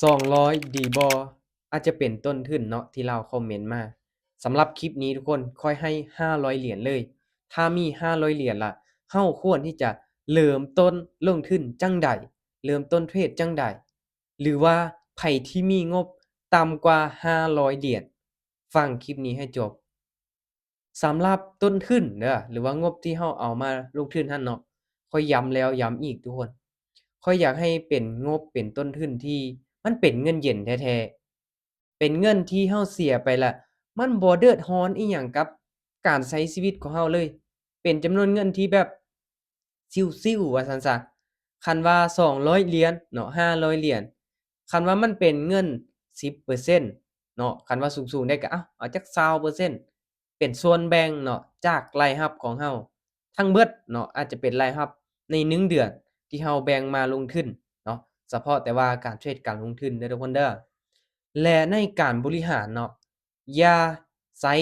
ສອງຮ້ອຍດີບໍ່? ອາດຈະເປັນຕົ້ນທຶນເນາະ ທີ່ລາວຄອມເມັນມາ. ສຳລັບຄລິບນີ້ທຸກຄົນ ຂ້ອຍໃຫ້ຫ້າຮ້ອຍຫຼຽນເລີຍ. ຖ້າມີຫ້າຮ້ອຍຫຼຽນລະ ເຮົາຄວນທີ່ຈະເລີ່ມຕົ້ນລົງທຶນຈັ່ງໃດ? ເລີ່ມຕົ້ນເທຣດຈັ່ງໃດ? ຫຼືວ່າໃຜທີ່ມີງົບຕ່ຳກວ່າຫ້າຮ້ອຍຫຼຽນ ຟັງຄລິບນີ້ໃຫ້ຈົບ. ສຳລັບຕົ້ນທຶນເດີ ຫຼືວ່າງົບທີ່ເຮົາເອົາມາລົງທຶນຫັ້ນເນາະ, ຂ້ອຍຢ້ຳແລ້ວຢ້ຳອີກທຸກຄົນ, ຂ້ອຍຢາກໃຫ້ເປັນງົບ ເປັນຕົ້ນທຶນທີ່ມັນເປັນເງິນເຢັນແທ້ໆ, ເປັນເງິນທີ່ເຮົາເສຍໄປລະ ມັນບໍ່ເດືອດຮ້ອນອີ່ຫຍັງກັບການໃຊ້ຊີວິດຂອງເຮົາເລີຍ, ເປັນຈຳນວນເງິນທີ່ແບບຊິວໆ ວ່າຊັ້ນຊະ. ຄັນວ່າສອງຮ້ອຍຫຼຽນເນາະ ຫ້າຮ້ອຍຫຼຽນ, ຄັນວ່າມັນເປັນເງິນສິບເປີເຊັນເນາະ, ຄັນວ່າສູງໆ ໄດ້ກໍເອົາ ເອົາຈັກຊາວເປີເຊັນ ເປັນສ່ວນແບ່ງເນາະ ຈາກລາຍຮັບຂອງເຮົາທັງເບິດເນາະ, ອາດຈະເປັນລາຍຮັບໃນໜຶ່ງເດືອນທີ່ເຮົາແບ່ງມາລົງທຶນເນາະ, ສະເພາະແຕ່ວ່າການເທຣດການລົງທຶນເດີທຸກຄົນເດີ. ແລະໃນການບໍລິຫານເນາະ ຢ່າໃຊ້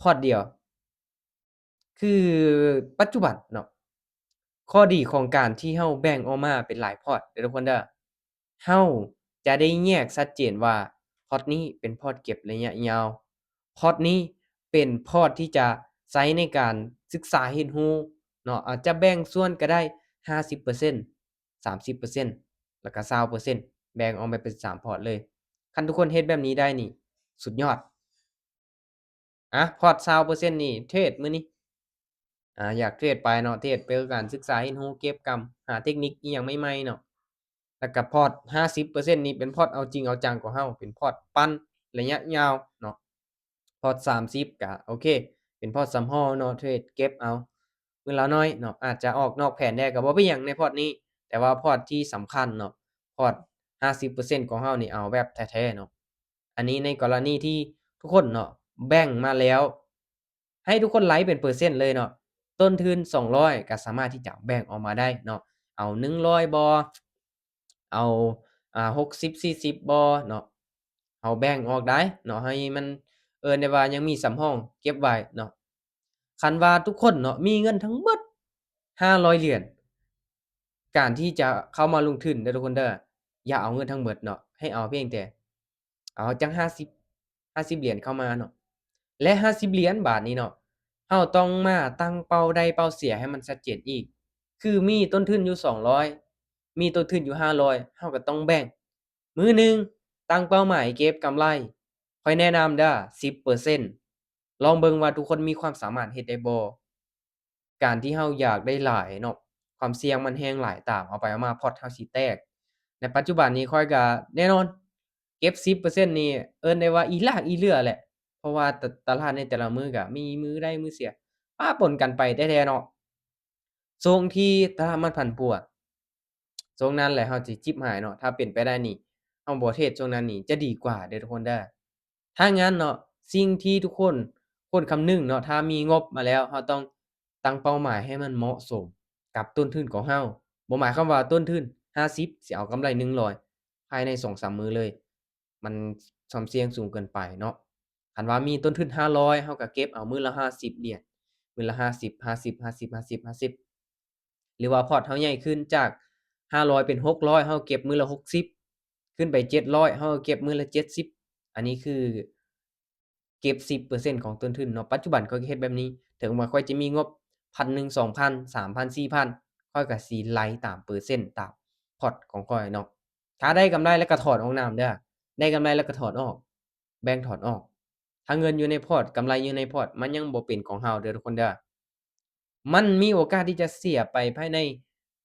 ພອດດຽວ ຄືປັດຈຸບັນເນາະ, ຂໍ້ດີຂອງການທີ່ເຮົາແບ່ງອອກມາເປັນຫຼາຍພອດເດີທຸກຄົນເດີ, ເຮົາຈະໄດ້ແຍກຊັດເຈນວ່າພອດນີ້ເປັນພອດເກັບໄລຍະຍາວ, ພອດນີ້ເປັນພອດທີ່ຈະໃຊ້ໃນການສຶກສາຮຽນຮູ້ເນາະ, ອາດຈະແບ່ງສ່ວນກໍໄດ້ ຫ້າສິບເປີເຊັນ ສາມສິບເປີເຊັນ ແລ້ວກໍຊາວເປີເຊັນ ແບ່ງອອກມາເປັນສາມພອດເລີຍ. ຄັນທຸກຄົນເຮັດແບບນີ້ໄດ້ນີ້ ສຸດຍອດ. ອາ ພອດຊາວເປີເຊັນນີ້ເທຣດມື້ນີ້ ອາ ຢາກເທຣດໄປເນາະ, ເທຣດໄປຄືກັນ, ສຶກສາຮຽນຮູ້ເກັບກຳ, ຫາເຕັກນິກອີ່ຫຍັງໃໝ່ໆເນາະ. ແລ້ວກະພອດຫ້າສິບເປີເຊັນນີ້ເປັນພອດເອົາຈິງເອົາຈັງຂອງເຮົາ, ເປັນພອດປັ່ນໄລຍະຍາວເນາະ. ພອດສາມສິບກະໂອເຄ ເປັນພອດສຳຮອງເນາະ, ເທຣດເກັບເອົາມື້ລະໜ້ອຍເນາະ, ອາດຈະອອກນອກແຜນແດ່ກໍບໍ່ເປັນຫຍັງໃນພອດນີ້, ແຕ່ວ່າພອດທີ່ສຳຄັນເນາະ ພອດຫ້າສິບເປີເຊັນຂອງເຮົານີ້ເອົາແບບແທ້ໆເນາະ. ອັນນີ້ໃນກໍລະນີທີ່ທຸກຄົນເນາະ ແບ່ງມາແລ້ວ ໃຫ້ທຸກຄົນໄລ່ເປັນເປີເຊັນເລີຍເນາະ, ຕົ້ນທຶນສອງຮ້ອຍກໍສາມາດທີ່ຈະແບ່ງອອກມາໄດ້ເນາະ, ເອົາໜຶ່ງຮ້ອຍບໍ່ ເອົາ ອາ ຫົກສິບ ສີ່ສິບບໍ່ເນາະ, ເຮົາແບ່ງອອກໄດ້ເນາະ, ໃຫ້ມັນເອີ້ນໄດ້ວ່າຍັງມີສຳຮອງເກັບໄວ້ເນາະ. ຄັນວ່າທຸກຄົນເນາະ ມີເງິນທັງໝົດຫ້າຮ້ອຍຫຼຽນ, ການທີ່ຈະເຂົ້າມາລົງທຶນເດີທຸກຄົນເດີ, ຢ່າເອົາເງິນທັງໝົດເນາະ, ໃຫ້ເອົາພຽງແຕ່ ເອົາຈັກຫ້າສິບ ຫ້າສິບຫຼຽນເຂົ້າມາເນາະ, ແລະຫ້າສິບຫຼຽນບາດນີ້ເນາະ ເຮົາຕ້ອງມາຕັ້ງເປົ້າໄດ້ເປົ້າເສຍໃຫ້ມັນຊັດເຈນອີກ, ຄືມີຕົ້ນທຶນຢູ່ສອງຮ້ອຍ ມີຕົ້ນທຶນຢູ່ຫ້າຮ້ອຍ ເຮົາກໍຕ້ອງແບ່ງ. ມື້ໜຶ່ງຕັ້ງເປົ້າໝາຍເກັບກຳໄລ, ຂ້ອຍແນະນຳເດີ ສິບເປີເຊັນ, ລອງເບິ່ງວ່າທຸກຄົນມີຄວາມສາມາດເຮັດໄດ້ບໍ່. ການທີ່ເຮົາຢາກໄດ້ຫຼາຍເນາະ ຄວາມສ່ຽງມັນແຮງຫຼາຍ, ຕາມເອົາໄປເອົາມາພອດເຮົາຊິແຕກ. ໃນປັດຈຸບັນນີ້ຂ້ອຍກະແນ່ນອນ ເກັບສິບເປີເຊັນນີ້ເອີ້ນໄດ້ວ່າອີຫຼາກອີເຫຼືອແຫຼະ, ເພາະວ່າຕະ ຕະຫຼາດໃນແຕ່ລະມື້ກະມີມື້ໄດ້ມື້ເສຍ ປະປົນກັນໄປແທ້ໆເນາະ. ຊ່ວງທີ່ຕະຫຼາດມັນຜັນປວນ ຊ່ວງນັ້ນແຫຼະເຮົາຊິຈິບຫາຍເນາະ, ຖ້າເປັນໄປໄດ້ນີ້ ເຮົາບໍ່ເທຣດຊ່ວງນັ້ນນີ້ຈະດີກວ່າເດີທຸກຄົນເດີ. ຖ້າງນັ້ນເນາະ ສິ່ງທີ່ທຸກຄົນຄວນຄຳນຶງເນາະ, ຖ້າມີງົບມາແລ້ວ ເຮົາຕ້ອງຕັ້ງເປົ້າໝາຍໃຫ້ມັນເໝາະສົມກັບຕົ້ນທຶນຂອງເຮົາ. ບໍ່ໝາຍຄວາມວ່າຕົ້ນທຶນຫ້າສິບ ຊິເອົາກຳໄລໜຶ່ງຮ້ອຍ ພາຍໃນສອງສາມມື້ເລີຍ, ມັນຄວາມສ່ຽງສູງເກີນໄປເນາະ. ຄັນວ່າມີຕົ້ນທຶນຫ້າຮ້ອຍ ເຮົາກໍເກັບເອົາມື້ລະຫ້າສິບຫຼຽນ, ມື້ລະຫ້າສິບ ຫ້າສິບ ຫ້າສິບ ຫ້າສິບ ຫ້າສິບ ຫຼືວ່າພອດເຮົາໃຫຍ່ຂຶ້ນຈາກຫ້າຮ້ອຍເປັນຫົກຮ້ອຍ ເຮົາເກັບມື້ລະຫົກສິບ, ຂຶ້ນໄປເຈັດຮ້ອຍ ເຮົາເກັບມື້ລະເຈັດສິບ. ອັນນີ້ຄືເກັບສິບເປີເຊັນຂອງຕົ້ນທຶນເນາະ. ປັດຈຸບັນຂ້ອຍກໍເຮັດແບບນີ້, ເຖິງວ່າຂ້ອຍຈະມີງົບພັນໜຶ່ງ ສອງພັນ ສາມພັນ ສີ່ພັນ ຂ້ອຍກໍຊິໄລ່ຕາມເປີເຊັນຕາມພອດຂອງຂ້ອຍເນາະ. ຖ້າໄດ້ກຳໄລແລ້ວກໍຖອນອອກນຳເດີ, ໄດ້ກຳໄລແລ້ວກໍຖອນອອກ, ແບ່ງຖອນອອກ. ຖ້າເງິນຢູ່ໃນພອດ, ກຳໄລຢູ່ໃນພອດ, ມັນຍັງບໍ່ເປັນຂອງເຮົາເດີທຸກຄົນເດີ. ມັນມີໂອກາດທີ່ຈະເສຍໄປພາຍໃນ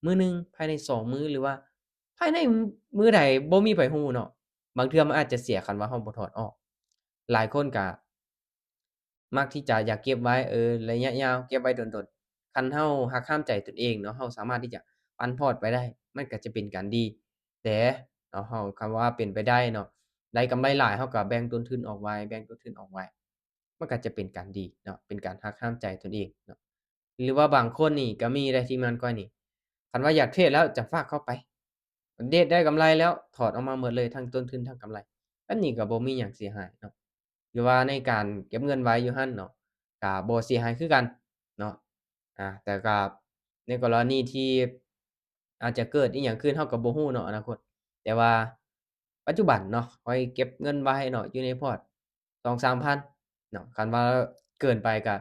ມື້ໜຶ່ງ, ພາຍໃນສອງມື້ ຫຼືວ່າພາຍໃນມື້ໃດ ບໍ່ມີໃຜຮູ້ເນາະ. ບາງເທື່ອມັນອາດຈະເສຍຄັນວ່າເຮົາບໍ່ຖອນອອກ. ຫຼາຍຄົນກະມັກທີ່ຈະຢາກເກັບໄວ້ ເອີ ໄລຍະຍາວ, ເກັບໄວ້ດົນໆ. ຄັນເຮົາຮັກຫ້າມໃຈຕົນເອງເນາະ, ເຮົາສາມາດທີ່ຈະປັນພອດໄປໄດ້, ມັນກະຈະເປັນການດີ. ແຕ່ເນາະ ເຮົາ ຄຳວ່າເປັນໄປໄດ້ເນາະ, ໄດ້ກຳໄລຫຼາຍ ເຮົາກະແບ່ງຕົ້ນທຶນອອກໄວ້, ແບ່ງຕົ້ນທຶນອອກໄວ້. ມັນກໍຈະເປັນການດີເນາະ, ເປັນການຮັກຫ້າມໃຈຕົນເອງເນາະ. ຫຼືວ່າບາງຄົນນີ້ກໍມີໄດ້ ທີມງານຂ້ອຍນີ້ ຄັນວ່າຢາກເທຣດແລ້ວຈະຝາກເຂົ້າໄປ, ເທຣດໄດ້ກຳໄລແລ້ວຖອນອອກມາໝົດເລີຍ ທັງຕົ້ນທຶນທັງກຳໄລ, ແບບນີ້ກໍບໍ່ມີຫຍັງເສຍຫາຍເນາະ. ຫຼືວ່າໃນການເກັບເງິນໄວ້ຢູ່ຫັ້ນເນາະ ກໍບໍ່ເສຍຫາຍຄືກັນເນາະ. ອາ ແຕ່ກໍໃນກໍລະນີທີ່ອາດຈະເກີດອີ່ຫຍັງຂຶ້ນ ເຮົາກໍບໍ່ຮູ້ເນາະ ອະນາຄົດ, ແຕ່ວ່າ ປັດຈຸບັນເນາະ ຂ້ອຍເກັບເງິນໄວ້ເນາະ ຢູ່ໃນພອດສອງສາມພັນເນາະ ຄັນວ່າເກີນໄປກະ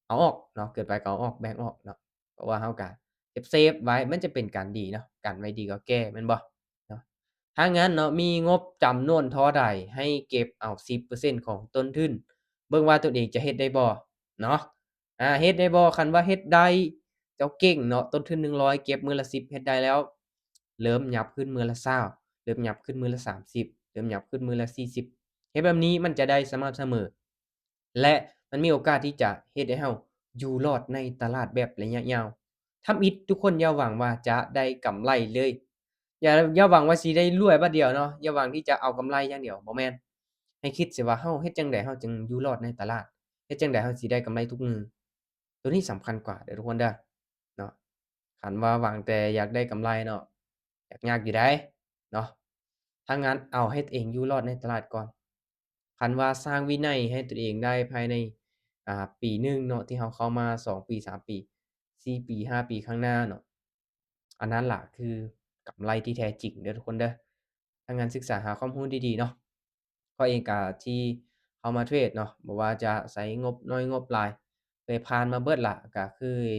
ເອົາອອກເນາະ ເກີນໄປກະເອົາອອກ ແບ່ງອອກເນາະ ເພາະວ່າເຮົາກະເກັບເຊຟໄວ້ ມັນຈະເປັນການດີເນາະ ກັນໄວ້ດີກວ່າແກ້ ແມ່ນບໍ່ເນາະ? ຖ້າງນັ້ນເນາະ ມີງົບຈຳນວນເທົ່າໃດ ໃຫ້ເກັບເອົາສິບເປີເຊັນຂອງຕົ້ນທຶນ ເບິ່ງວ່າຕົນເອງຈະເຮັດໄດ້ບໍ່ເນາະ. ອາ ເຮັດໄດ້ບໍ່? ຄັນວ່າເຮັດໄດ້ ເຈົ້າເກັ່ງເນາະ ຕົ້ນທຶນໜຶ່ງຮ້ອຍ ເກັບມື້ລະສິບ ເຮັດໄດ້ແລ້ວ ເລີ່ມຫຍັບຂຶ້ນມື້ລະຊາວ ເລີ່ມຫຍັບຂຶ້ນມື້ລະສາມສິບ ເລີ່ມຫຍັບຂຶ້ນມື້ລະສີ່ສິບ ເຮັດແບບນີ້ມັນຈະໄດ້ສະໝ່ຳສະເໝີ ແລະ ມັນມີໂອກາດທີ່ຈະເຮັດໃຫ້ເຮົາຢູ່ລອດໃນຕະຫຼາດແບບໄລຍະຍາວ. ທຳອິດທຸກຄົນຢ່າຫວັງວ່າຈະໄດ້ກຳໄລເລີຍ ຢ່າ ຢ່າຫວັງວ່າຊິໄດ້ລວຍບາດດຽວເນາະ ຢ່າຫວັງທີ່ຈະເອົາກຳໄລຢ່າງດຽວ ບໍ່ແມ່ນ. ໃຫ້ຄິດເສຍວ່າເຮົາເຮັດຈັ່ງໃດເຮົາຈຶ່ງຢູ່ລອດໃນຕະຫຼາດ ເຮັດຈັ່ງໃດເຮົາຊິໄດ້ກຳໄລທຸກມື້ ໂຕນີ້ສຳຄັນກວ່າເດີທຸກຄົນເດີເນາະ. ຄັນວ່າຫວັງແຕ່ຢາກໄດ້ກຳໄລເນາະ ຍາກ ຍາກຢູ່ໃດເນາະ. ຖ້າງນັ້ນເອົາໃຫ້ຕົວເອງຢູ່ລອດໃນຕະຫຼາດກ່ອນ. ຄັນວ່າສ້າງວິໄນໃຫ້ຕົວເອງໄດ້ພາຍໃນ ອາ ປີໜຶ່ງເນາະ ທີ່ເຮົາເຂົ້າມາ ສອງປີ ສາມປີ ສີ່ປີ ຫ້າປີຂ້າງໜ້າເນາະ ອັນນັ້ນລະຄືກຳໄລທີ່ແທ້ຈິງເດີທຸກຄົນເດີ. ຖ້າງນັ້ນສຶກສາຫາຄວາມຮູ້ດີໆເນາະ. ຂ້ອຍເອງກະທີ່ເຂົ້າມາເທຣດເນາະ ບໍ່ວ່າຈະໃຊ້ງົບໜ້ອຍງົບຫຼາຍ ເຄີຍຜ່ານມາເບິດລະ ກະເຄີຍ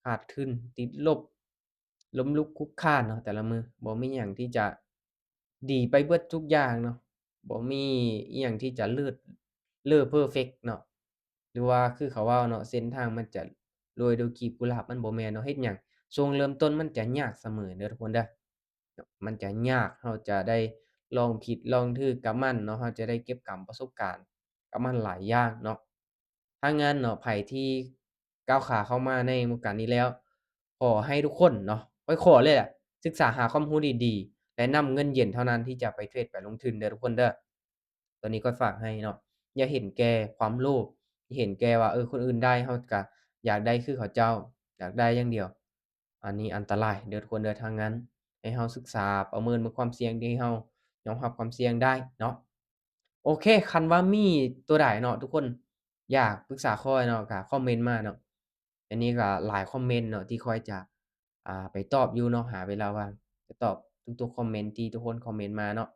ຂາດທຶນ ຕິດລົບ ລົ້ມລຸກຄຸກຄານເນາະ ແຕ່ລະມື້ ບໍ່ມີຫຍັງທີ່ຈະດີໄປເບິດທຸກຢ່າງເນາະ ບໍ່ມີອີ່ຫຍັງທີ່ຈະເລີດ ເລີເພີເຟັກເນາະ ຫຼືວ່າຄືເຂົາເວົ້າເນາະ ເສັ້ນທາງມັນຈະໂລຍໂດຍກີບກຸຫຼາບ ມັນບໍ່ແມ່ນເນາະ. ເຮັດຫຍັງ ຊ່ວງເລີ່ມຕົ້ນມັນຈະຍາກສະເໝີເດີທຸກຄົນເດີ. ມັນຈະຍາກ ເຮົາຈະໄດ້ລອງຜິດລອງຖືກກັບມັນເນາະ ເຮົາຈະໄດ້ເກັບກຳປະສົບການກັບມັນຫຼາຍຢ່າງເນາະ. ຖ້າງນັ້ນເນາະ ໃຜທີ່ກ້າວຂາເຂົ້າມາໃນວົງການນີ້ແລ້ວ ຂໍໃຫ້ທຸກຄົນເນາະ ຂ້ອຍຂໍເລີຍແຫຼະ ສຶກສາຫາຄວາມຮູ້ດີໆ ແລະ ນຳເງິນເຢັນເທົ່ານັ້ນທີ່ຈະໄປເທຣດໄປລົງທຶນເດີທຸກຄົນເດີ. ໂຕນີ້ຂ້ອຍຝາກໃຫ້ເນາະ ຢ່າເຫັນແກ່ຄວາມໂລບ ຢ່າເຫັນແກ່ວ່າ ເອີ ຄົນອື່ນໄດ້ ເຮົາກະຢາກໄດ້ຄືເຂົາເຈົ້າ ຢາກໄດ້ຢ່າງດຽວ ອັນນີ້ອັນຕະລາຍເດີທຸກຄົນເດີ. ທາງນັ້ນໃຫ້ເຮົາສຶກສາປະເມີນເບິ່ງຄວາມສ່ຽງທີ່ເຮົາຍອມຮັບຄວາມສ່ຽງໄດ້ເນາະ. ໂອເຄ ຄັນວ່າມີໂຕໃດເນາະ ທຸກຄົນຢາກປຶກສາຂ້ອຍເນາະ ກະຄອມເມັນມາເນາະ. ອັນນີ້ກະຫຼາຍຄອມເມັນເນາະ ທີ່ຂ້ອຍຈະ ອ່າ ໄປຕອບຢູ່ເນາະ ຫາເວລາວ່າງໄປຕອບທຸກໆຄອມເມັນທີ່ທຸກຄົນຄອມເມັນມາເນາະ.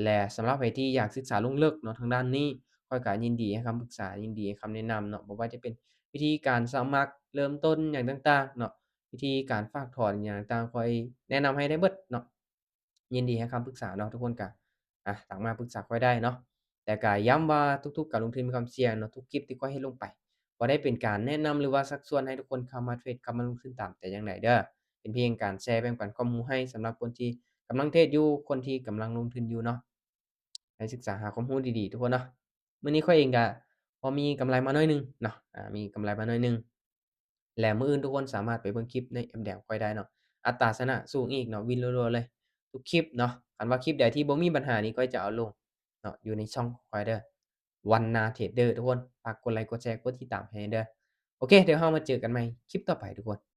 ແລະ ສຳລັບໃຜທີ່ຢາກສຶກສາລົງເລິກເນາະ ທາງດ້ານນີ້ ຂ້ອຍກະຍິນດີໃຫ້ຄຳປຶກສາ ຍິນດີໃຫ້ຄຳແນະນຳເນາະ ບໍ່ວ່າຈະເປັນວິທີການສະໝັກເລີ່ມຕົ້ນຫຍັງຕ່າງໆເນາະ ວິທີການຝາກຖອນຫຍັງຕ່າງໆ ຂ້ອຍແນະນຳໃຫ້ໄດ້ເບິດເນາະ. ຍິນດີໃຫ້ຄຳປຶກສາເນາະ ທຸກຄົນກະ ອ່າ ສາມາດປຶກສາຂ້ອຍໄດ້ເນາະ. ແຕ່ກະຢ້ຳວ່າທຸກໆການລົງທຶນມີຄວາມສ່ຽງເນາະ ທຸກຄລິບທີ່ຂ້ອຍເຮັດລົງໄປ ບໍ່ໄດ້ເປັນການແນະນຳ ຫຼືວ່າຊັກຊວນໃຫ້ທຸກຄົນເຂົ້າມາເທຣດ ເຂົ້າມາລົງທຶນຕາມແຕ່ຢ່າງໃດເດີ. ເປັນພຽງການແຊແບ່ງປັນຄວາມຮູ້ໃຫ້ສຳລັບຄົນທີ່ກຳລັງເທຣດຢູ່ ຄົນທີ່ກຳລັງລົງທຶນຢູ່ເນາະ. ໃຫ້ສຶກສາຫາຄວາມຮູ້ດີໆ ທຸກຄົນເນາະ. ມື້ນີ້ຂ້ອຍເອງກະພໍມີກຳໄລມາໜ້ອຍໜຶ່ງເນາະ ອາ ມີກຳໄລມາໜ້ອຍໜຶ່ງ ແລະ ມື້ອື່ນທຸກຄົນສາມາດໄປເບິ່ງຄລິບໃນແອັບແດງຂ້ອຍໄດ້ເນາະ. ອັດຕາຊະນະສູງອີກເນາະ ວິນລັວໆເລີຍທຸກຄລິບເນາະ. ຄັນວ່າຄລິບໃດທີ່ບໍ່ມີບັນຫານີ້ ຂ້ອຍຈະເອົາລົງເນາະ ຢູ່ໃນຊ່ອງຂ້ອຍເດີ ວັນນາເທຣດເດີ ທຸກຄົນ. ຝາກກົດໄລ ກົດແຊ ກົດຕິດຕາມໃຫ້ເດີ. ໂອເຄ ດຽວເຮົາມາເຈີກັນໃໝ່ຄລິບຕໍ່ໄປ ທຸກຄົນ.